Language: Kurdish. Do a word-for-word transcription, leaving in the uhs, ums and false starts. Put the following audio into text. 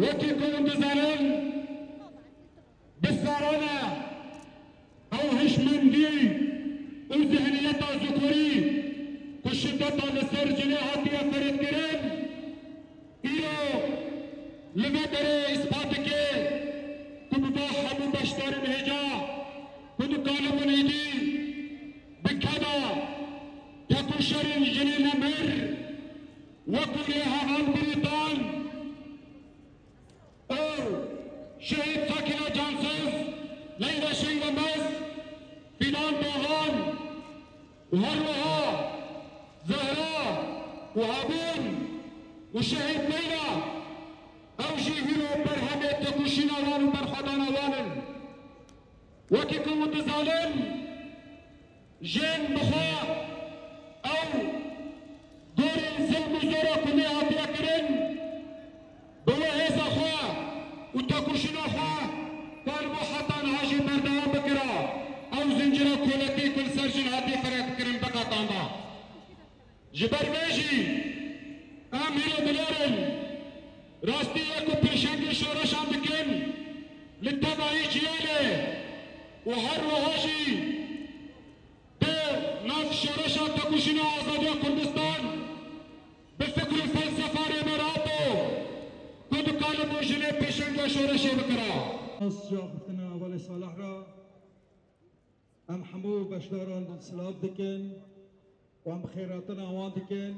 Wekî ku hûn dizanin, bi salan e ew hişmendî û zihniyeta zikurî ku şideta li ser jinê hatiye ferêtkirin, îro li vê derê îspat dike ku bi va hemû beşdarên hêja ku dikalibin êdî bi keda tekoşerên jinê nemir, wekû lêheval Birîtan û şehîd Sakîne Cansiz, Leyla Şengemez, Fîdan Doğan û her wiha Zehra û Hebûn û şehîd Leyla, ew jî hîro berhemê tekoşîna wan û berxwedana wan in. Wekî ku hûn dizanin, jin bi xwe ew gorên zilm û zora ku lê hatiye kirin, bi wê hêza xwe û tekoşîna xwe karibo heta niha jî berdewam bikira, ew zincîra koletî ku li ser jin hatiye ferêtkirin biqetanda. Ji ber vê jî em hîro dilor in, rastî ye ku pêşengê şoreşan dikin li tevahî cîhanê û her wiha jî di nav şoreşa tekoşîna azadiya Kurdistan bi fikr û felsefa Rêber Apo ku dikalibû jinê pêşenga şoreşê bikira. Spas ji axiftina hevalê Salih re. Em hemû beşdaran silav dikin û em bi xêrhatina wan dikin.